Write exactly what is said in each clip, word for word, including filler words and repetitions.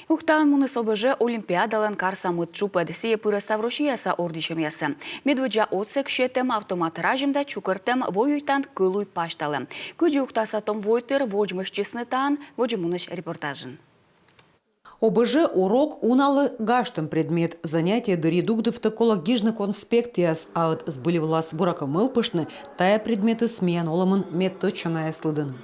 Ухтаын муніс ОБЖ олимпиадалӧн карса мӧд чупӧд. Сійӧ пырӧ ставроссияса ордйысьӧмъясӧ. Медводдза отсӧг сетӧм, автомат разьӧм да чукӧртӧм, воюйтан кӧлуй пасьталӧм. Кыдзи ухтаса том войтыр водзмӧстчисны таын, водзӧ мунысь репортажын. ОБЖ урок — уналы гажтӧм предмет. Занятие дырйи дугдывтӧ колӧ гижны конспектъяс, а ӧд збыль вылас, буракӧ, мӧвпыштны, тайӧ предметыс миян олӧмын медтӧдчанаяс лыдын.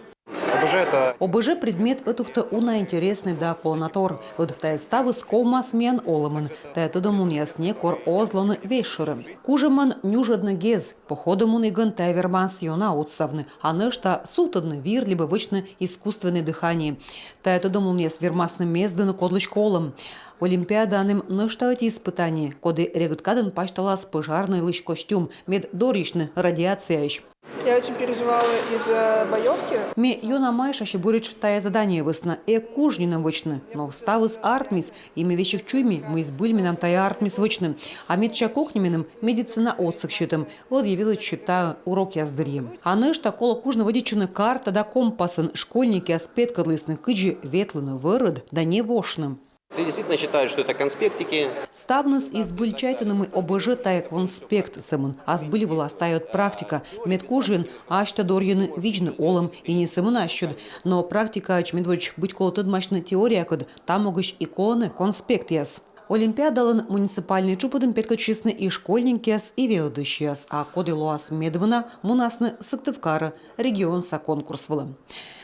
ОБЖ это... ОБЖ предмет ӧтувтӧ уна интереснӧй да коланатор. Ӧд тайӧ ставыс ковмас миян олӧмын. Тайӧ тӧдӧмлунъяс некор оз лоны весьшӧрӧ. Кужӧмӧн нюжӧдны гез. Походӧ мунігӧн тайӧ вермас ёна отсавны. А нӧшта сувтӧдны вир либӧ вӧчны искусственнӧй дыхание. Тайӧ тӧдӧмлунъяс вермасны мездыны кодлыськӧ олӧм. Олимпиадаын эм нӧшта ӧти испытание, коді регыд кадӧн пасьталас пӧжарнӧйлысь костюм, мед дорйысьны радиацияысь. Я очень переживала из-за боевки. Ме ёна майшасьӧ буретш тайӧ задание вӧсна. Эг куж нинӧм вӧчны, но ставыс артмис, и ме весиг чуйми, мый збыль менам тайӧ артмис вӧчны. А медся кокни меным медицина отсӧг сетӧм, ӧдйӧ велӧдчи таӧ урокъяс дырйи. А нӧшта колӧ кужны вӧдитчыны карта да компасӧн. Школьникъяс петкӧдлісны, кыдзи ветлыны вӧрыд да не вошны. Все действительно считают, что это конспектики. Ставныс и збыль чайтӧны, мый ОБЖ тайӧ конспект сӧмын, а збыль вылас тайӧ ӧд практика. Мед кужйӧн асьтӧ дорйыны видзны олӧм, и не сӧмын ассьыд, но практикаӧдз медводз быть колӧ тӧдмасьны теориякӧд, та могысь и колӧны конспектъяс. Олимпиадалӧн муниципальнӧй чупӧдын петкӧдчисны и школьникъяс, и велӧдысьяс, а коді лоас медвына, мунасны Сыктывкарӧ регионса конкурс вылӧ.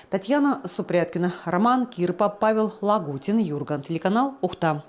Татьяна Супряткина, Роман Кирпа, Павел Лагутин, «Юрган» телеканал, Ухта.